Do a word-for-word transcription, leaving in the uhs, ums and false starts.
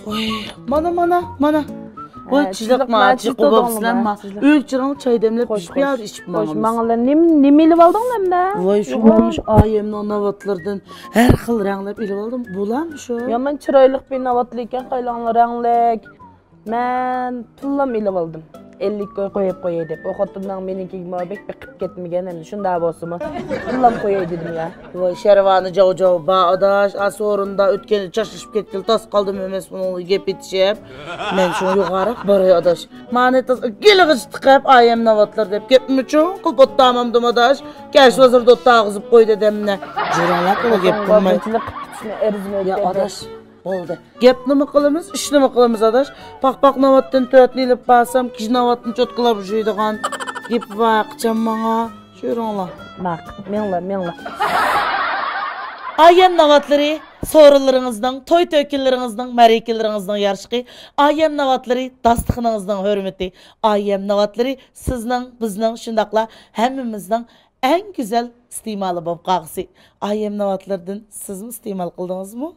ۋاي، مانا، مانا، مانا. ۋاي، ھە، چىلىق، چىلىق ما، ما، چىلىق چىلىق بولۇپسىلەر ما. ئۆي چىرىڭ چاي دەملەپ، خوش، پىشىپ يەردە ئىچىپ ماڭىمىز. ماڭىلار، نېمە، نېمە ئېلىپ ئالدىڭ ئەمدى؟ ۋاي، شۇ مانا شۇ ئايەمنىڭ ناۋاتلىرىدىن ھەر خىل رەڭلەپ ئېلىپ ئالدىم. بۇلارمۇ شۇ. يامان چىرايلىق بىر ناۋاتلار ئىكەن، قايلاڭلار رەڭلىك. مەن تىللام ئېلىپ ئالدىم. ئەللىك كوي قويۇپ قوياي دەپ. ئۇ خوتۇننىڭ مېنىڭكىگە مۇۋاپىق بېقىپ كەتمىگەن، ئەمدى شۇنداق بولسىمۇ. تىللام قوياي دېدىم يا. ۋاي، شەرۋانى جاۋ جاۋ بار ئاداش، ئا سورۇندا ئۆتكەندە چاچلىشىپ كەتكىلى تاس قالدىم ئەمەس بۇنىڭغا گەپ ئېتىشىپ. مەن شۇڭا يوغانراق باراي ئاداش. مانى تاس گېلىغىچە تىقىپ، ئايەم ناۋاتلىرى دەپ گەپمۇ چوڭ قىلىپ ئوتتامامدىم ئاداش. كەچ ھازىردا ئوتتا ئاغزىپ قوي دېدىمنە. جۈرەڭلەپ ئۇلا گەپ قىلماي. بۇنچىلىك قىپتىشنى ئەرزىمەيدىكەن يا دەپ. ئاداش. بولدى. گەپنىمۇ قىلىمىز، ئىشنىمۇ قىلىمىز ئاداش. پاق-پاق ناۋاتتىن تۆتنى ئېلىپ بارسام، كىشى ناۋاتتىن چوتكىلاپ يۈرىدىغان گېپى بار قىچان ماڭا. شۇ يۈرۈڭلار. ماق، مېڭلار، مېڭلار. ئايەم ناۋاتلىرى سورۇنلىرىڭىزنىڭ، توي تۆكۈنلىرىڭىزنىڭ، مەرىكىلىرىڭىزنىڭ يارىشىقى، ئايەم ناۋاتلىرى داستىخىنىڭىزنىڭ ھۆرمىتى، ئايەم ناۋاتلىرى سىزنىڭ، بىزنىڭ، شۇنداقلا ھەممىمىزنىڭ ئەڭ گۈزەل ئىستېمالى بولۇپ قالغۇسى. ئايەم ناۋاتلىرىدىن سىزمۇ ئىستېمال قىلدىڭىزمۇ؟